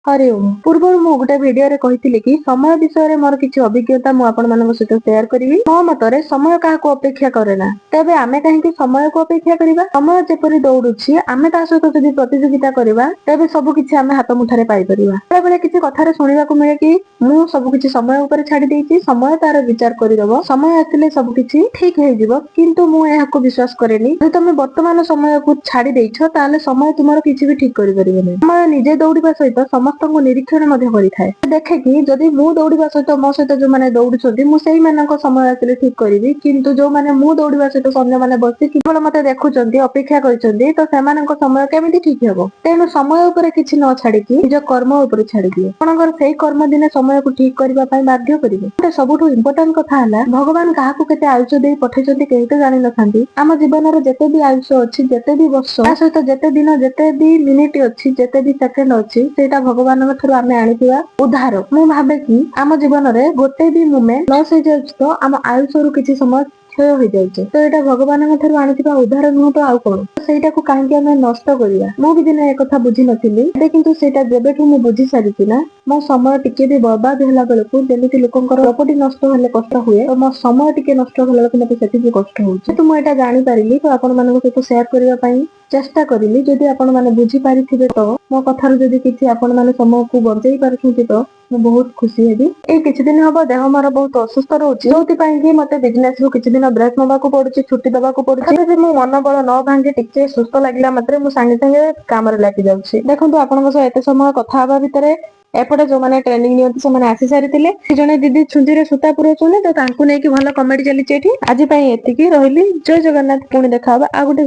ହରି ଓମ୍। ପୂର୍ବରୁ ମୁଁ ଗୋଟେ ଭିଡିଓରେ କହିଥିଲି କି ସମୟ ବିଷୟରେ ମୋର କିଛି ଅଭିଜ୍ଞତା ମୁଁ ଆପଣମାନଙ୍କ ସହିତ ସେୟାର କରିବି। ମୋ ମତରେ ସମୟ କାହାକୁ ଅପେକ୍ଷା କରେ ନା, ତେବେ ଆମେ କାହିଁକି ସମୟକୁ ଅପେକ୍ଷା କରିବା? ସମୟ ଯେପରି ଦୌଡୁଛି, ଆମେ ତା ସହିତ ଯଦି ପ୍ରତିଯୋଗିତା କରିବା, ତେବେ ସବୁ କିଛି ଆମେ ହାତ ମୁଠାରେ ପାଇପାରିବା। ବେଳେବେଳେ କିଛି କଥାରେ ଶୁଣିବାକୁ ମିଳେ କି ମୁଁ ସବୁ କିଛି ସମୟ ଉପରେ ଛାଡି ଦେଇଛି, ସମୟ ତାର ବିଚାର କରିଦବ, ସମୟ ଆସିଲେ ସବୁ କିଛି ଠିକ ହେଇଯିବ। କିନ୍ତୁ ମୁଁ ଏହାକୁ ବିଶ୍ୱାସ କରେନି। ଯଦି ତମେ ବର୍ତ୍ତମାନ ସମୟକୁ ଛାଡି ଦେଇଛ, ତାହେଲେ ସମୟ ତୁମର କିଛି ବି ଠିକ କରିପାରିବନି। ସମୟ ନିଜେ ଦୌଡିବା ସହିତ ସମସ୍ତଙ୍କୁ ନିରୀକ୍ଷଣ ମଧ୍ୟ କରିଥାଏ। ଦେଖେ କି ଯଦି ମୁଁ ଦୌଡିବା ସହିତ ମୋ ସହିତ ଯୋଉମାନେ ଦୌଡୁଛନ୍ତି, ମୁଁ ସେଇମାନଙ୍କ ସମୟ ଆସିଲେ ଠିକ କରିବି। କିନ୍ତୁ ଯୋଉମାନେ ମୁଁ ଦୌଡିବା ସହିତ ଅନ୍ୟମାନେ ବସି କେବଳ ମତେ ଦେଖୁଛନ୍ତି, ଅପେକ୍ଷା କରିଛନ୍ତି, ତ ସେମାନଙ୍କ ସମୟ କେମିତି ଠିକ ହେବ? ତେଣୁ ସମୟ ଉପରେ କିଛି ନ ଛାଡିକି ନିଜ କର୍ମ ଉପରେ ଛାଡିଦିଏ। ଆପଣଙ୍କର ସେଇ କର୍ମ ଦିନେ ସମୟକୁ ଠିକ କରିବା ପାଇଁ ବାଧ୍ୟ କରିବେ। ଗୋଟେ ସବୁଠୁ ଇମ୍ପୋର୍ଟାଣ୍ଟ କଥା ହେଲା, ଭଗବାନ କାହାକୁ କେତେ ଆୟୁଷ ଦେଇ ପଠେଇଛନ୍ତି, କେହି ତ ଜାଣିନଥାନ୍ତି। ଆମ ଜୀବନରେ ଯେତେ ବି ଆୟୁଷ ଅଛି, ଯେତେ ବି ବର୍ଷ, ତା ସହିତ ଯେତେ ଦିନ, ଯେତେ ବି ମିନିଟ ଅଛି, ଯେତେ ବି ସେକେଣ୍ଡ ଅଛି, ସେଇଟା ଭଗବାନଙ୍କ ଠାରୁ ଆମେ ଆଣିଥିବା ଉଧାର। ମୁଁ ଭାବେ କି ଆମ ଜୀବନରେ ଗୋଟେ ବି ମୁମେଣ୍ଟ ଲସ୍ ହେଇଯାଉଛି ତ ଆମ ଆୟୁଷରୁ କିଛି ସମୟ କ୍ଷୟ ହେଇଯାଉଛି। ତ ଏଇଟା ଭଗବାନଙ୍କ ଠାରୁ ଆଣିଥିବା ଉଧାର ନୁହଁ ତ ଆଉ କଣ? ସେଇଟାକୁ କାହିଁକି ଆମେ ନଷ୍ଟ କରିବା? ମୁଁ ବି ଦିନେ ଏକଥା ବୁଝି ନଥିଲି। ଏବେ କିନ୍ତୁ ସେଇଟା ଯେବେଠୁ ମୁଁ ବୁଝି ସାରିଛି ନା, ମୋ ସମୟ ଟିକେ ବି ବର୍ବାଦ ହେଲା ବେଳକୁ, ଯେମିତି ଲୋକଙ୍କର ପ୍ରପର୍ଟି ନଷ୍ଟ ହେଲେ କଷ୍ଟ ହୁଏ, ତ ମୋ ସମୟ ଟିକେ ନଷ୍ଟ ହେଲା ବେଳକୁ ମତେ ସେତିକି କଷ୍ଟ ହଉଛି। ଯେହେତୁ ମୁଁ ଏଇଟା ଜାଣିପାରିଲି, ତ ଆପଣ ମାନଙ୍କ ସହିତ ସେୟାର କରିବା ପାଇଁ ଚେଷ୍ଟା କରିଲି। ଯଦି ଆପଣ ମାନେ ବୁଝିପାରିଥିବେ, ତ ମୋ କଥାରୁ ଯଦି କିଛି ଆପଣ ମାନେ ସମୟକୁ ବଞ୍ଚେଇ ପାରୁଛନ୍ତି, ତ ମୁଁ ବହୁତ ଖୁସି ହେବି। ଏଇ କିଛି ଦିନ ହବ ଦେହ ମୋର ବହୁତ ଅସୁସ୍ଥ ରହୁଛି, ଯୋଉଥିପାଇଁ କି ମତେ ବିଜନେସ ରୁ କିଛି ଦିନ ବ୍ରେକ୍ ନବାକୁ ପଡୁଛି, ଛୁଟି ଦବାକୁ ପଡୁଛି। ତଥାପି ମୁଁ ମନୋବଳ ନ ଭାଙ୍ଗି ଟିକେ ସୁସ୍ଥ ଲାଗିଲା ମାତ୍ରେ ମୁଁ ସାଙ୍ଗେ ସାଙ୍ଗେ କାମରେ ଲାଗି ଯାଉଛି। ଦେଖନ୍ତୁ, ଆପଣଙ୍କ ସହ ଏତେ ସମୟ କଥା ହବା ଭିତରେ ଏପଟେ ଯୋଉମାନେ ଟ୍ରେନିଂ ନିଅନ୍ତି, ସେମାନେ ଆସି ସାରିଥିଲେ। ଜଣେ ଦିଦି ଛୁଞ୍ଚିରେ ସୂତା ପୁରଉଛନ୍ତି, ତ ତାଙ୍କୁ ନେଇକି ଭଲ କମେଡି ଚାଲିଛି ଏଠି। ଆଜି ପାଇଁ ଏତିକି ରହିଲି। ଜୟ ଜଗନ୍ନାଥ। ପୁଣି ଦେଖା ହବା ଆଉ ଗୋଟେ।